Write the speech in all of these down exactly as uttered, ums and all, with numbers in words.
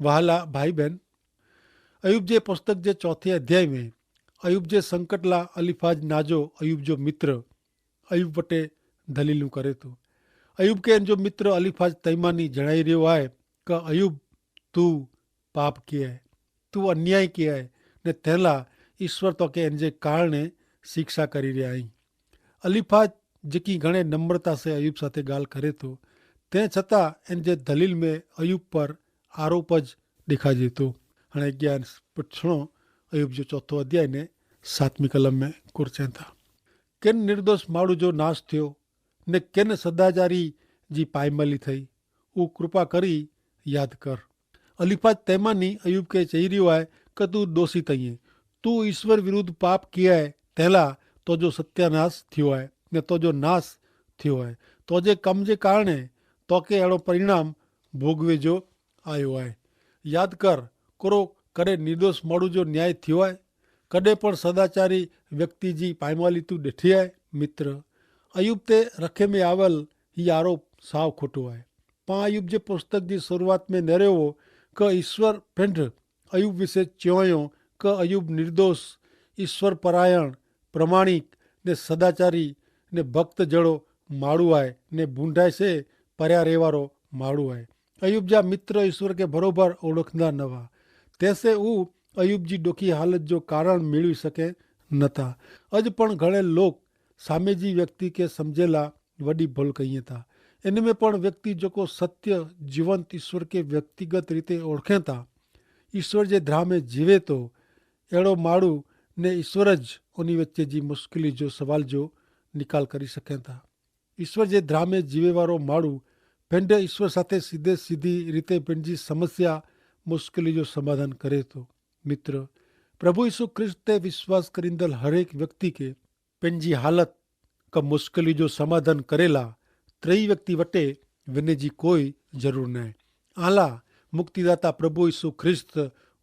વહાલા ભાઈ બહેન, અયૂબ જે પુસ્તક જે ચોથે અધ્યાય મેં અયૂબ જે સંકટલા અલિફાજ નાજો અયૂબ જો મિત્ર અયૂબ વટે ધલીલું કરે તો. અયૂબ કે એન જો મિત્ર અલિફાજ તૈમાની જણાઈ રહ્યો આય કે અયૂબ, તું પાપ કિયા હૈ, તું અન્યાય કિયા હૈ, ને તેલા ઈસ્વર તો કે એન જે કારણે શિક્ષા કરી રહ્યા હૈં. અલિફાજ જેકી ઘણે નમ્રતા સે અયૂબ સાથે ગાલ કરે તો, તે છતાં એન જે ધલીલ મેં અયૂબ પર આરોપ જ દેખાજે તો. હણે જ્ઞાન પછણો અયૂબ જો ચોથો અધ્યાય ને સાતમી કલમ મેં કુરચેતા, કેન નિર્દોષ માણુ જો નાશ થયો, ને કેન સદાચારી જી પાયમાલી થઈ, ઉં કૃપા કરી યાદ કર. અલિફાજ તૈમાની અયૂબ કે ચહી રહ્યો આય કે તું દોષી તૈયે, તું ઈસ્વર વિરુદ્ધ પાપ કિયા આય, તેલા તો જો સત્યાનાશ થયો આય, ને તો જો નાશ થયો આય, તો જે કમ જે કારણે તો કે એડો પરિણામ ભોગવે જો આયો આય. યાદ કર, કોરો કરે નિર્દોષ માણુ જો ન્યાય થયો આય? કદે પણ સદાચારી વ્યક્તિ જી પાયમાલી તું દેઠી આય? મિત્ર, અયૂબ તે રખે મેં આવલ હી આરોપ સાવ ખોટો આય. પાં અયૂબ જે પુસ્તક જી શરૂઆત મેં નરેવો કે ઈસ્વર પેંધ અયૂબ વિશે ચ્યોંયો કે અયૂબ નિર્દોષ, ઈસ્વર પરાયણ, પ્રમાણિક, ને સદાચારી, ને ભક્ત જેડો માડૂ આય, ને ભૂંડાય સે પર્યા રહેવારો માડૂ આય. અયૂબ જા મિત્ર ઈસ્વર કે ભરોભર ઓળખના નવા, તેસે ઉં અયૂબ જી ડોખી હાલત જો કારણ મેળવી શકે નતા. અજ પણ ઘણે લોક સામે જી વ્યક્તિ કે સમઝેલા વડી ભલ કહિયે તા. એન મેં પણ વ્યક્તિ જોકો સત્ય જીવંત ઈસ્વર કે વ્યક્તિગત રીતે ઓળખે તા, ઈસ્વર જે ધ્રામે જીવે તો એડો માડૂ ને ઈસ્વર જ ઓની વચ્ચે જી મુશ્કેલી જો સવાલ જો નિકાલ કરી શકે તા. ઈસ્વર જે ધ્રામે જીવેવારો માડૂ પેંડે ઈસ્વર સાથે સીધે સીધી રીતે પેંડજી સમસ્યા મુશ્કેલી જો સમાધાન કરે તો. મિત્ર, પ્રભુ ઈસુ ખ્રિસ્ત તે વિશ્વાસ કરીંદલ હરેક વ્યક્તિ કે પેંડજી હાલત કા મુશ્કેલી જો સમાધાન કરેલા ત્રેય વ્યક્તિ વટે વિને જી કોઈ જરૂર નાય. આલા મુક્તિદાતા પ્રભુ ઈસુ ખ્રિસ્ત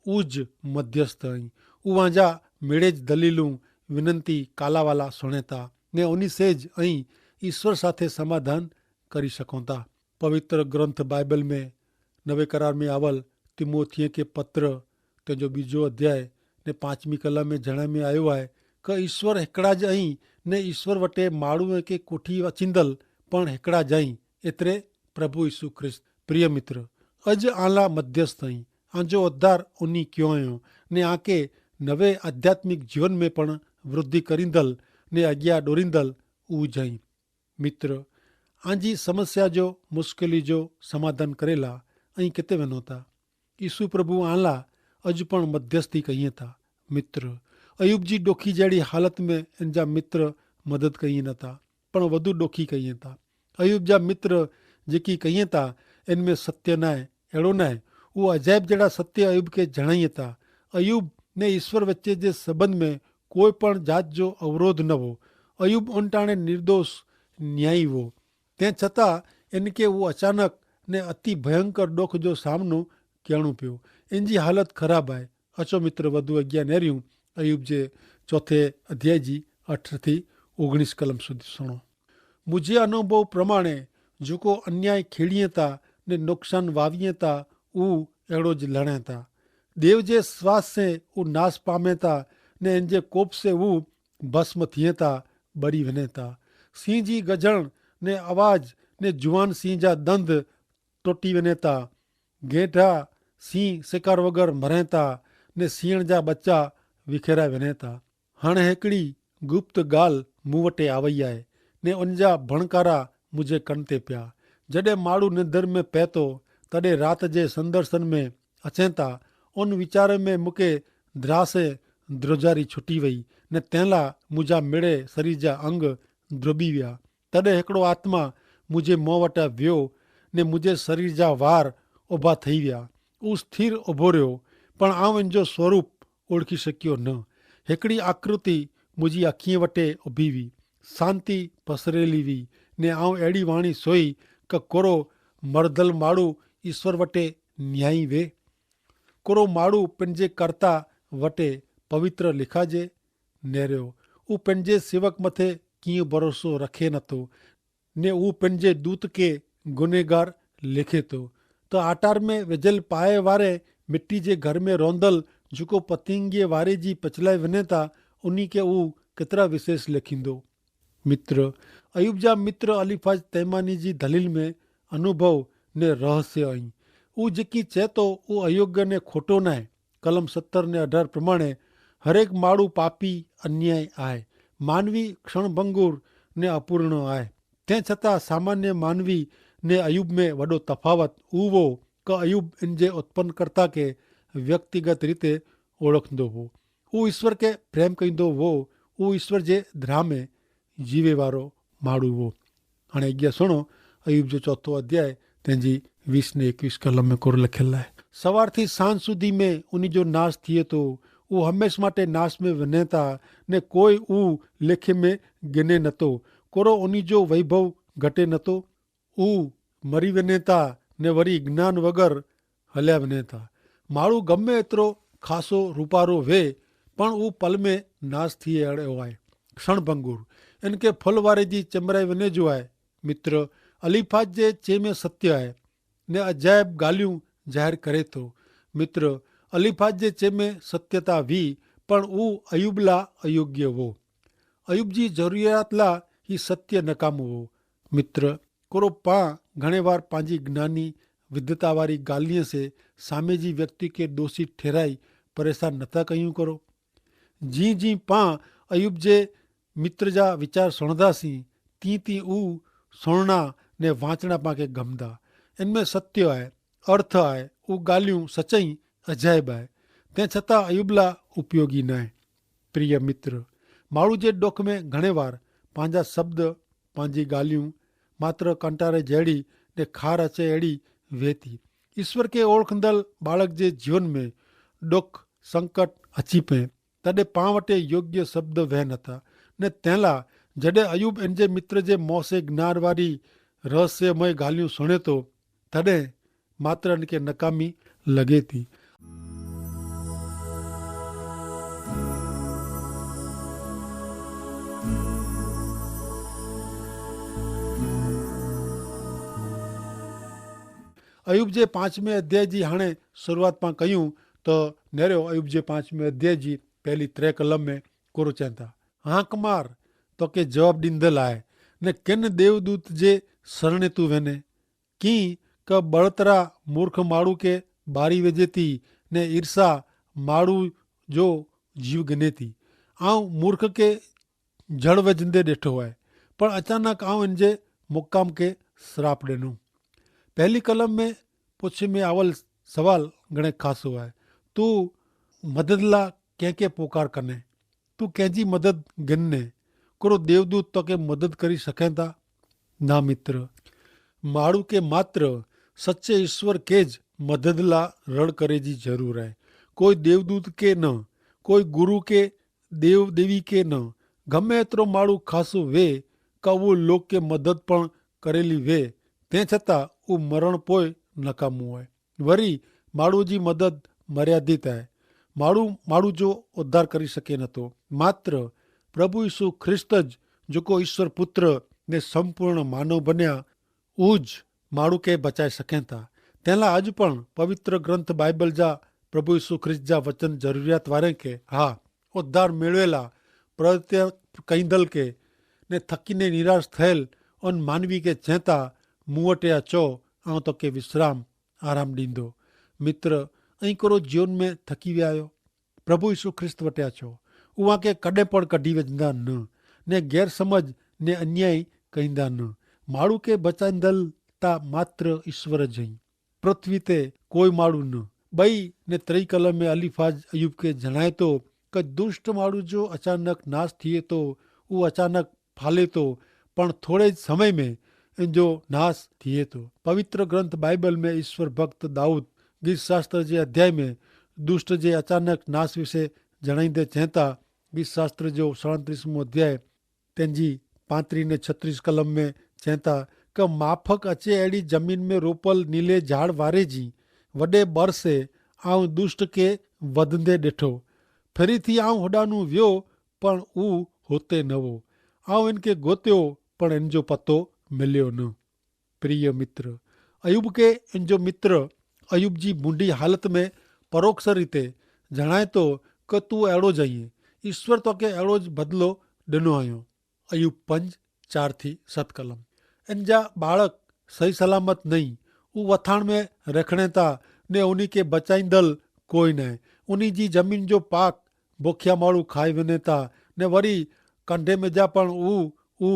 ઉજ મધ્યસ્થ હૈં. ઉવાંજા મેળે જ દલીલું વિનંતી કાલાવાલા સુણેતા ને ઓની સે જ અહીં ઈસ્વર સાથે સમાધાન કરી શકોતા. પવિત્ર ગ્રંથ બાઈબલ મેં નવે કરાર મેં આવલ તિમોથિયે કે પત્ર તેજો બીજો અધ્યાય ને પાંચમી કલમ મેં જણાય મેં આયો હૈ કે ઈસ્વર હેકડા જ અહીં ને ઈસ્વર વટે માડૂએ કે કોઠી વચિંદલ પણ હેકડા જ અહીં એતરે પ્રભુ ઈસુ ખ્રિસ્ત. પ્રિય મિત્ર, અજ આલા મધ્યસ્થ અહીં આજો અધ્યાર ઉની ક્યોંયો ને આકે નવે આધ્યાત્મિક જીવન મેં પણ વૃદ્ધિ કરીંદલ ને અજ્ઞા ડોરીંદલ ઉજ અહીં. મિત્ર, આજી સમસ્યા જો મુશ્કેલી જો સમાધાન કરેલા અહીં કેતે વેનો તા? ઈસુ પ્રભુ આલા અજ પણ મધ્યસ્થી કહિયે તા. મિત્ર, અયૂબ જી ડોખી જેડી હાલત મેં એનજા મિત્ર મદદ કહિયે ન તા, પણ વધુ ડોખી કહિયે તા. અયૂબ જા મિત્ર જેકી કહિયે તા એન મેં સત્ય નાય, એડો નાય. ઉ અજાયબ જેડા સત્ય અયૂબ કે જણાયે તા. અયૂબ ને ઈસ્વર વચ્ચે જે સંબંધ મેં કોઈ પણ જાત જો અવરોધ ન વો. અયૂબ ઓનટાણે નિર્દોષ ન્યાયી વો. તે છતાં એન કે ઉ અચાનક ને અતિ ભયંકર ડોખ જો સામનો કહેણું પ્યો. એનજી હાલત ખરાબ આય. અચો મિત્ર વધુ અજ્ઞા નેર્યું. અયૂબ જે ચોથે અધ્યાય જી અઠ્ઠ થી ઓગણીસ કલમ સુધી સુણો. મુઝે અનુભવ પ્રમાણે જોકો અન્યાય ખેડિયે તા ને નોકસાન વાવિયે તા ઉ એડો જ લણે તા. દેવ જે શ્વાસ સે ઉ નાસ પામે તા ને એન જે કોપ સે ઉ ભસ્મ થિયે તા બરી વને તા. સિંહ જી ગજણ ને અવાજ ને જુવાન સિંહ જા દંધ ટોટી વને તા. ગેંઠા સિંહ સેકાર વગર મરે તા ને સિંહ જા બચ્ચા વિખેરા વને તા. હણ હેકડી ગુપ્ત ગાલ મુવટે આવય આય ને અનજા ભણકારા મુઝે કનતે પ્યા. જડે માડૂ નિર્ધર મેં પેતો તડે રાત જે સંદર્શન મેં અચેતા. અન વિચારે મેં મુકે દ્રાસે દ્રોજારી છુટી વય ને તેલા મુઝા મેડે સરીર જા અંગ દ્રોબી વ્યા. તદે હેકડો આત્મા મુઝે મોં વટા વ્યો ને મુઝે સરીર જા વાર ઓભા થઈ વ્યા. ઉસ સ્થિર ઓભો રહ્યો પણ આવ એનજો સ્વરૂપ ઓળખી શક્યો ન. હેકડી આકૃતિ મુઝી અખીએ વટે ઓભી વી, શાંતિ પસરેલી વી ને આવ એડી વાણી સોઈ કે કોરો મરદલ માડૂ ઈસ્વર વટે ન્યાયી વે? કોરો માડૂ પેનજે કરતા વટે પવિત્ર લિખાજે? નેર્યો ઉપને જે સેવક મતે કિંયો ભરોસો રખે નતો ને ઉપને જે દૂત કે ગુનેગાર લેખે તો. તો આટાર મેં વેજલ પાયે વારે મિટ્ટી જે ઘર મેં રોંધલ જકો પતિંગીએ વારે જી પચલાઈ વને તા ઉની કે ઉં કેતરા વિશેષ લેખીંદો? મિત્ર, અયૂબ જા મિત્ર અલીફાજ તૈમાની જી ધલીલ મેં અનુભવ ને રહસ્ય અહીં. ઉં જેકી ચેતો ઉં અયોગ્ય ને ખોટો નાય. કલમ સત્તર ને અઢાર પ્રમાણે હરેક માળું પાપી અન્યાય આય. માનવી ક્ષણભંગુર ને અપૂર્ણ આય. તે છતાં સામાન્ય માનવી ને અયૂબ મેં વડો તફાવત ઉવો કે અયૂબ ઇનજે ઉત્પન્ન કરતા કે વ્યક્તિગત રીતે ઓળખદો હો. ઉ ઇશ્વર કે પ્રેમ કહીંદો હો. ઉ ઇશ્વર જે ધ્રામે જીવે વારો માડૂ હો. અને અગિયા સુણો, અયૂબ જો ચોથો અધ્યાય તેની વીસ ને એકવીસ કલમ મેં કોર લખેલા હૈ. સવારથી સાંજ સુધી મેં ઉની જો નાશ થિયે તો ઉ હમેંશ માટે નાશ મેં વને તા, ને કોઈ ઉ લેખે મેં ગિને નતો. કોરો ઉની જો વૈભવ ઘટે નતો. ઉ મરી વને તા ને વરી જ્ઞાન વગર હલ્યા વને તા. માણુ ગમે એતરો ખાસો રૂપારો વે, પણ ઉ પલ મેં નાશ થિયે અડે હોય. ક્ષણભંગુર એન કે ફલ વારે જી ચેમરાઈ વને જો આય. મિત્ર, અલીફાજ જે ચે મેં સત્ય આય ને અજાયબ ગાલિયું જાહેર કરે તો. મિત્ર, અલીફાજ જે ચે મેં સત્યતા વી, પણ ઉ અયૂબલા અયોગ્ય વો. અયૂબ જી જરૂરિયાતલા હી સત્ય નકામો વો. મિત્ર, કોરો પાં ઘણે વાર પાંજી જ્ઞાની વિદ્ધતાવારી ગાલિયે સે સામે જી વ્યક્તિ કે દોષી ઠેરાઈ પરેશાન નતા કહ્યું કરો? જી જી પાં અયૂબ જે મિત્ર જા વિચાર સુણદા સી, તી તી ઉ સુણના ને વાંચના પાંકે ગમદા. એન મેં સત્ય આય, અર્થ આય, ઉ ગાલિયું સચાઈ અજાયબ આય. તે છતાં અયૂબલા ઉપયોગી નાય. પ્રિય મિત્ર, માણુ જે ડોખ મેં ઘણે વાર પાંજા શબ્દ, પાંજી ગાલિયું માત્ર કંટારે જેડી ને ખાર અચે એડી વેતી. ઇશ્વર કે ઓળખંદલ બાળક જે જીવન મેં ડોખ સંકટ અચી પૈં, તદે પાં વટે યોગ્ય શબ્દ વહેન હતા. ને તેલા જડે અયૂબ એન જે મિત્ર જે મોસે જ્ઞાન વારી રહસ્યમય ગાલિયું સુણે તો, તદે માત્ર એન કે નકામી લગે તી. અયૂબ જે પાંચમે અધ્યાય જી હાણે શરૂઆત પાં કહ્યું, તો નેરો અયૂબ જે પાંચમે અધ્યાય જી પહેલી ત્રે કલમ મેં કોરો ચેંતા, હાંક માર, તો કે જવાબ દીંદલ આય, ને કેન દેવદૂત જે સરણે તું વેને? કિંક બળતરા મૂર્ખ માણુ કે બારી વેજેતી, ને ઈર્ષ્યા માણુ જો જીવ ગિનેતી. આઉં મૂર્ખ કે જડ વેજંદે દેઠો હોય, પણ અચાનક આઉં એનજે મુકામ કે શ્રાપ દેનું. પહેલી કલમ મેં પુછે મેં આવલ સવાલ ગણે ખાસો હોય, તું મદદલા કેંકે પોકાર કને? તું કેંજી મદદ ગિનને? કોરો દેવદૂત તો કે મદદ કરી શકેતા? ના મિત્ર, માણુ કે માત્ર સચ્ચે ઈશ્વર કે જ મદદલા રડ કરે જી જરૂર હૈ. કોઈ દેવદૂત કે ન, કોઈ ગુરુ કે દેવ દેવી કે ન. ગમે એતરો માણુ ખાસો વે, કા વો લોક કે મદદ પણ કરેલી વે, તે છતાં ઉં મરણ પોય નકામું હોય. વરી માડૂ જી મદદ મર્યાદિત હૈ. માડૂ માડૂ જો ઉદ્ધાર કરી શકે નતો. માત્ર પ્રભુ ઈસુ ખ્રિસ્ત જ જોકો ઈસવ પુત્ર ને સંપૂર્ણ માનવ બન્યા, ઉજ માડૂ કે બચાઈ શકે થા. તેના અજ પણ પવિત્ર ગ્રંથ બાઈબલ જા પ્રભુ ઈસુ ખ્રિસ્ત જા વચન જરૂરિયાત વારે કે હા, ઉદ્ધાર મેળવેલા પ્રત્ય કૈંદલ કે ને થકીને નિરાશ થયેલ અન માનવી કે ચેતા, મુવટે અચો, આઉં તો કે વિશ્રામ આરામ દીંદો. મિત્ર, અહીં કરો જીવન મેં થકી વ્યાયો? પ્રભુ ઈસુ ખ્રિસ્ત વટ્યા છો. ઉવા કે કડે પણ કઢી વજના ન, ને ગેરસમજ ને અન્યાય કહીંદા ન. માળુ કે બચાઈંદલ તા માત્ર ઈસ્વર જ અહીં. પૃથ્વી તે કોઈ માળુ ન. બઈ ને ત્રિકલમ મેં અલિફાજ અયૂબ કે જણાય તો, કે દુષ્ટ માળુ જો અચાનક નાસ થિયે તો, ઉ અચાનક ફાલે તો, પણ થોડે જ સમય મેં એન જો નાસ થિયે તો. પવિત્ર ગ્રંથ બાઈબલ મેં ઈસ્વર ભક્ત દાઉદ ગીતશાસ્ત્ર જે અધ્યાય મેં દુષ્ટ જે અચાનક નાસ વિશે જણાઈ દે ચેતા. ગીતશાસ્ત્ર જો સણત્રીસમો અધ્યાય તેનજી પાંત્રી ને છત્રીસ કલમ મેં ચેતા, કે માફક અચે એડી જમીન મેં રોપલ નીલે જાડ વારે જી વડે બરસે આઉં દુષ્ટ કે વધને દેઠો. ફેરી થી આઉં હોડાનું વ્યો, પણ ઉ હોતે નવો. આઉં એન કે ગોત્યો, પણ એન જો પતો મિલ્યો ન. પ્રિય મિત્ર, અયૂબ કે એન જો મિત્ર અયૂબ જી ભૂંડી હાલત મેં પરોક્ષ રીતે જણાયતો કે તું એડો જઈએ, ઈસ્વર તો કે એડો જ બદલો ડેનો આયો. અયૂબ પંજ ચાર થી સત કલમ. એન જા બાળક સહી સલામત નહીં, ઉવથાણ મેં રખણે તા, ને ઉની કે બચાઈંદલ કોઈ નાય. ઉની જી જમીન જો પાક ભોખ્યા માળું ખાઈ વેને તા, ને વરી કંડે મેં જા પણ ઉ ઉ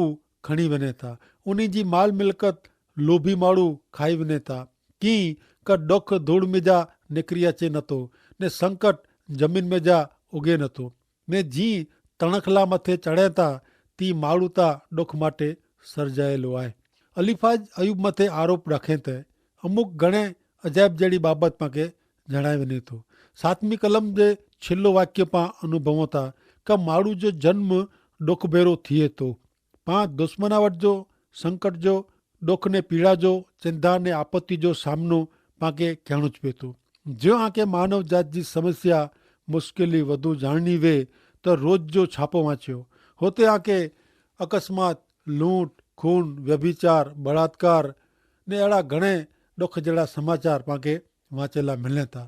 ખણી વેને તા. ઉની જી માલ મિલકત લોભી માળું ખાઈ વેને તા. કિંક ડોખ ધૂળ મેં જા નેકરી અચે નતો, ને સંકટ જમીન મેં જા ઉગે નતો. ને જી તણખલા મતે ચડ઼ે તા, તી માળું તા ડોખ માટે સર્જાયેલો આય. અલીફાજ અયૂબ મતે આરોપ રાખે તે અમુક ઘણે અજાયબ જેડી બાબત પાંકે જણાય વેને તો. સાતમી કલમ જે છેલ્લો વાક્ય પાં અનુભવો તા, કે માળું જો જન્મ ડોખભેરો થિયે તો. પાં દુશ્મનાવટ જો, સંકટ જો, ડોખને પીડા જો, ચિંધા ને આપત્તિ જો સામનો પાંકે કહેણો જ પેતો. જો આંકે માનવ જાત જી સમસ્યા મુશ્કેલી વધુ જાણની વે, તો રોજ જો છાપો વાંચ્યો હોતે આંકે અકસ્માત, લૂંટ, ખૂન, વ્યભિચાર, બળાત્કાર ને એડા ઘણે ડોખ જેડા સમાચાર પાંકે વાંચેલા મિલે તા.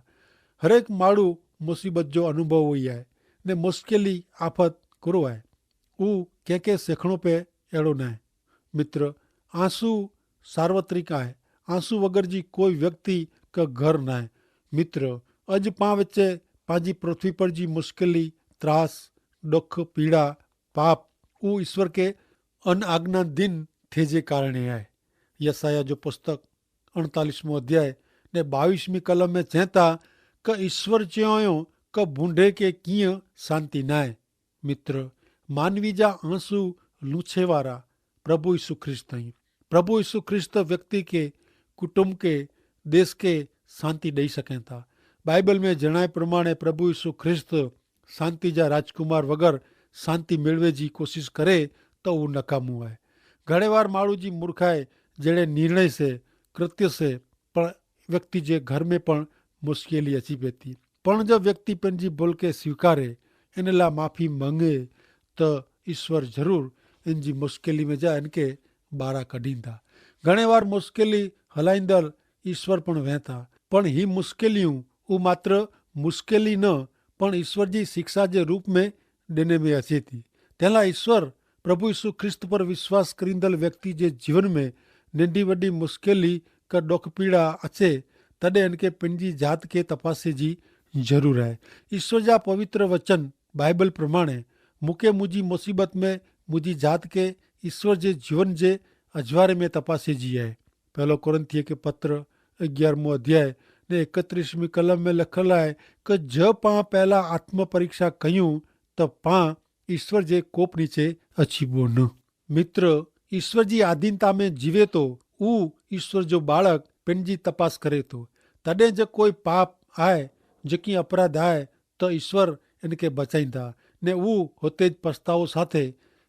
હરેક માળું મુસીબત જો અનુભવ હોઈ આય, ને મુશ્કેલી આફત કરો આય. ઉ કેંકે સેખણો પે એડો નાય. મિત્ર, આંસુ સાર્વત્રિક આય. આંસુ વગર જી કોઈ વ્યક્તિ કે ઘર નાય. મિત્ર, અજ પાં વચ્ચે પાંજી પૃથ્વી પર જી મુશ્કેલી, ત્રાસ, દુખ, પીડા, પાપ ઉ ઈસ્વર કે અન આજ્ઞાધીન થે જે કારણે આય. યસાયાહ જો પુસ્તક અણતાલીસમો અધ્યાય ને બાવીસમી કલમ મેં ચેંતા, કે ઈસ્વર ચ્યોંયો કે ભૂંડે કે કિંય શાંતિ નાય. મિત્ર, માનવી જા આંસુ લૂછેવારા પ્રભુ ઈસુ ખ્રિસ્ત અહીં. પ્રભુ ઈસુ ખ્રિસ્ત વ્યક્તિ કે, કુટુંબ કે, દેશ કે શાંતિ દઈ શકેતા. બાઈબલ મેં જણાય પ્રમાણે પ્રભુ ઈસુ ખ્રિસ્ત શાંતિ જા રાજકુમાર વગર શાંતિ મેળવે જી કોશિશ કરે તો ઉં નકામું આય. ઘણે વાર માળું જી મૂર્ખાએ જેડે નિર્ણય સે, કૃત્ય સે, પણ વ્યક્તિ જે ઘર મેં પણ મુશ્કેલી અચી પેતી. પણ જો વ્યક્તિ પેનજી ભૂલ કે સ્વીકારે, એનલા માફી મંગે, તો ઈસ્વર જરૂર એનજી મુશ્કેલી મેં જા એનકે બારા કઢ઼ીંદા. ઘણે વાર મુશ્કેલી હલાઈંદલ ઈસ્વર પણ વહેતા. પણ હી મુશ્કેલી ઉં માત્ર મુશ્કેલી ન, પણ ઈસ્વર જી શિક્ષા જે રૂપ મેં દેને મેં અચેતી. તેલા ઈસ્વર પ્રભુ ઈસુ ખ્રિસ્ત પર વિશ્વાસ કરીંદલ વ્યક્તિ જે જીવન મેં નેંડી વડી મુશ્કેલી કે ડોખપીડા અચે, તદે એનકે પેનજી જાત કે તપાસે જી જરૂર હૈ. ઈસ્વર જા પવિત્ર વચન બાઈબલ પ્રમાણે, મુકે મુજી મુસીબત મેં મુજી જાત કે ઈસ્વર જે જીવન જે અજવારે મેં તપાસે જી હૈ. પહેલો કોરિંથીય કે પત્ર અગિયારમો અધ્યાય ને એકત્રીસમી કલમ મેં લખેલા હૈ, કે જ પાં પહેલા આત્મપરીક્ષા કહ્યું, તો પાં ઈસ્વર જે કોપ નીચે અચ્છી બોન. મિત્ર, ઈસ્વર જી આધીનતા મેં જીવે તો ઉ ઈસ્વર જો બાળક પેનજી તપાસ કરે તો. તદે જે કોઈ પાપ આય, જેકી અપરાધ આય, તો ઈસ્વર એનકે બચાઈંદા. ને ઉ હોતે જ પસ્તાવો સાથે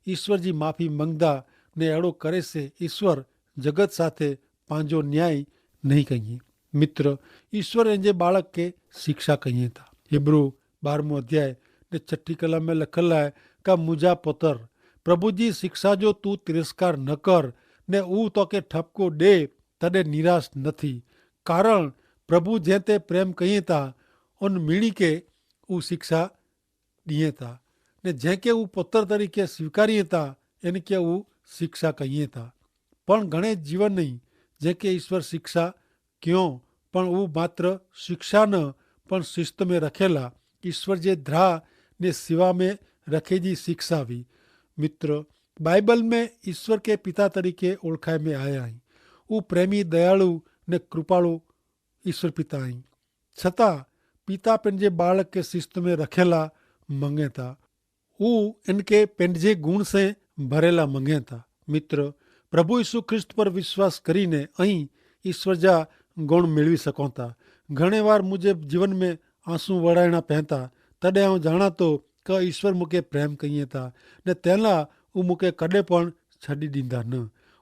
ઈસ્વર જી માફી મંગદા. ને એડો કરે સે ઈસ્વર જગત સાથે પાંજો ન્યાય નહીં કહિએ. મિત્ર, ઈસ્વર એનજે બાળક કે શિક્ષા કહિએ તા. હેબ્રૂ બારમો અધ્યાય ને છઠી કલમ મેં લખેલા હૈ, કા મુજા પોતર પ્રભુ જી શિક્ષા જો તું તિરસ્કાર ન કર, ને ઉ તો કે ઠપકો દે, તદે નિરાશ નથી. કારણ પ્રભુ જેહ તે પ્રેમ કહિએ તા ઉન મિણી કે ઉ શિક્ષા દિયે તા, ને જેહ કે ઉ પોતર તરીકે સ્વીકારિયે તા, એન કે ઉ શિક્ષા કહિયે તા. પણ ઘણે જીવન નહીં જેહ કે ઈસ્વર શિક્ષા ક્યો, પણ ઉ માત્ર શિક્ષા ન, પણ શિસ્ત મેં રખેલા ઈસ્વર જે ધ્રા ને સેવા મેં રખે જી શિક્ષા વી. મિત્ર, બાઈબલ મેં ઈસ્વર કે પિતા તરીકે ઓળખાઈ મેં આયા હૈં. ઉ પ્રેમી દયાળુ ને કૃપાળુ ઈસ્વર પિતા હૈં. છતાં પિતા પેનજે બાળક કે શિસ્ત મેં રખેલા મંગેતા. ઉ એનકે પેનજે ગુણ સે ભરેલા મંગેતા. મિત્ર, પ્રભુ ઈસુ ખ્રિસ્ત પર વિશ્વાસ કરીને અહીં ઈસ્વર જા ગુણ મેળવી સકોતા. ઘણે વાર મુઝે જીવન મેં આંસુ વડાયણા પહેતા, તદે આઉં જાણાતો કે ઈસ્વર મુકે પ્રેમ કહિએ તા, ને તેના ઉ મુકે કદે પણ છડી દીધા ન.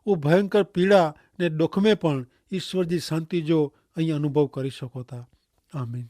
ઉ ભયંકર પીડા ને દુખમે પણ ઈસ્વર જી શાંતિ જો અહીં અનુભવ કરી સકોતા. આમીન.